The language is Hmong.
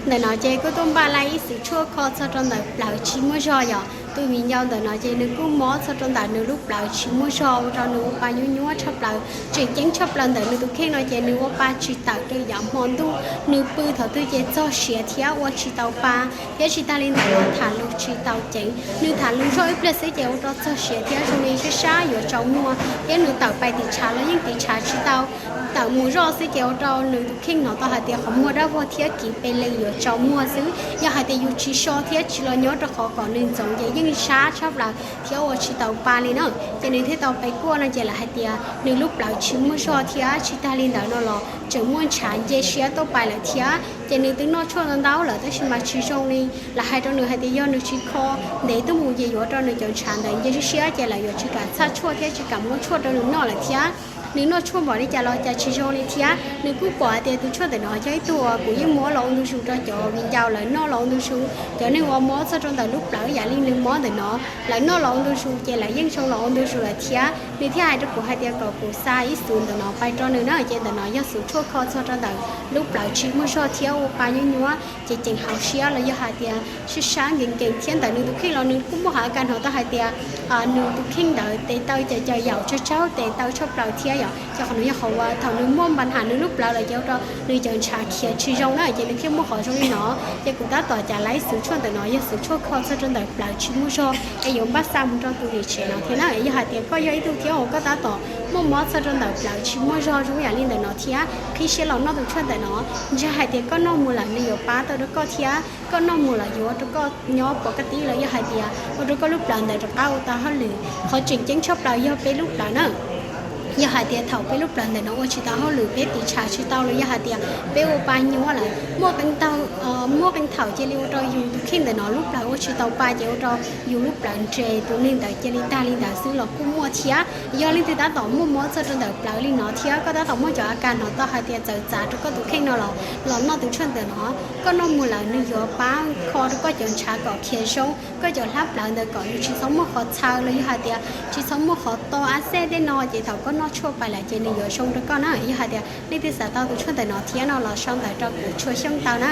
Ntawm no ces kuj tuaj npaj laj ib xwm tshuaj kho txog rau ntawm plawv tsis muaj zog yom. Tus viv ncaus ntawm no ces nws kuj mob txog rau ntawm nws lub plawv tsis muaj zog ua rau nws ua pa nyuaj nyuaj tshaj plaws. Tseem ceeb tshaj plaws ntawm nws tus kheej no ces nws ua pa tsis tawm rau yav hmo ntuj, nws pw thaum twg ces txog siav thiab ua tsis tau pa, thiab tsis tag li ntawd los tham lus tsis tau ceev. Nws tham lus zoj ib pliag xwb ces ua rau txog siav thiab zoo li sab sab yuav tsaus muag, thiab nws tawm pais tim tshav los yeej tim tshav tsis tau, tawm mus zoj xwb ces ua rau nws tus kheej hnov tau hais tias qhov muag dawb vog thiab kiv pe lees yuav tsaus muag xwb. Yog hais tias yus tsis so thiab tsis los nyob rau qhov kom nws ntxoov ces yeej sab tshaj plaws thiab ua tsis tau pa li na. Ces nws thiaj tau pais kuaj no ces lawv hais tias nws lub plawv tsis muaj zog thiab tsis tag li ntawd no los tseem muaj ntshav nce siab tuaj pais lawm thiab. Ces nws twb noj tshuaj ntau ntau lawm tab sis mas tsis zoo li. Lawv hais rau nws hais tias yog nws tsis kho ntev tuaj mus ces yuav ua rau nws cov ntshav ntawd nce siab siab ces lawv yuav tsis kam txhaj tshuaj thiab tsis kam muab tshuaj rau nws noj lawm thiab. Nws noj tshuaj npaum li cas los cas tsis zoo li thiab. Nws kuj pom hais tias tus tshuaj ntawm no yog ib tug uas kuv yeej muab los ua ntu zus rau cov viv ncaus lawv noj los ua ntu zus. Cov neeg uas mob txog rau ntawm lub plawv yam li nws mob ntawm no, lawv noj los ua ntu zus ces lawv yeej zoo los ua ntu zus lawm thiab. Nws thiaj hais rau kuv hais tias kom kuv xa ib xwm ntawm no pais rau nws na. Ces ntawm no yog xwm tshuaj kho txog rau ntawm lub plawv tsis muaj zog thiab ua pa nyuaj nyuaj, ces ceev hauv siab los yog hais tias sab sab nkees nkees thiab ntawm nws tus kheej los nws kuj muaj qhov a kas hnov tau hais tias nws tus kheej ntawd tes taw caws caws yaum tsawg tsawg tes taw tshaj plaws thiab yom. Ces qhov no yog qhov uas thaum nws muaj npa nham nws lub plawv lawm ces ua rau nws cov ntshav khiav tsis zoo na, ces nws thiaj muaj qhov zoo li no. Ces kuv tab tom cas laiv xwm tshuaj ntawm no yog xwm tshuaj kho txog rau ntawm plawv tsis muaj zog es yuav npaj xa mus rau tus niam tsev no thiab na. Yog hais tias koj yog ib tug thiab uas koj tab tom muaj mob txog rau ntawm plawv tsis muaj zog zoo yam li ntawm no thiab qhib siab los noj tus tshuaj ntawm no, ntshai hais tias koj noj mus lawm nws yuav pab tau rau koj thiab koj noj mus lawm yuav ua rau koj nyob pov ka tib los yog hais tias ua rau koj lub plawv ntawd rov qab ua tau hauj lwm. Qhov tseem ceeb tshaj plaws yog peb lub plawv na. Yog hais tias thaum peb lub plawv ntawm no ua tsis tau hauj lwm, peb tiv tshav tsis tau los yog hais tias peb ua pa nyuaj lawm, muaj qee thaum cia li ua rau yus tus kheej ntawm no lub plawv ua tsis tau pa ces ua rau yus lub plawv nres, tus neeg ntawd cia li tag li ntawd xwb los kuj muaj thiab. Yog leej twg tab tom muaj mob txog rau ntawm plawv li no thiab koj tab tom muaj cov a kas hnov tau hais tias txawv txav rau koj tus kheej no los los noj tus tshuaj ntawm no. Koj noj mus lawm nws yuav pab kho rau koj cov ntshav kom khiav zoo, koj cov hlab plawv ntawd kom nws tsis txhob muaj qhov txhaw los yog hais tias tsis txhob muaj qhov to a xej tej no, ces thaum koj noj tshuaj pais lawm ces nws yuav zoo rau koj na. Yog hais tias leej twg xav tau tus tshuaj ntawm no thiab no los sau ntawv rau kuv tshua xyoo tau na.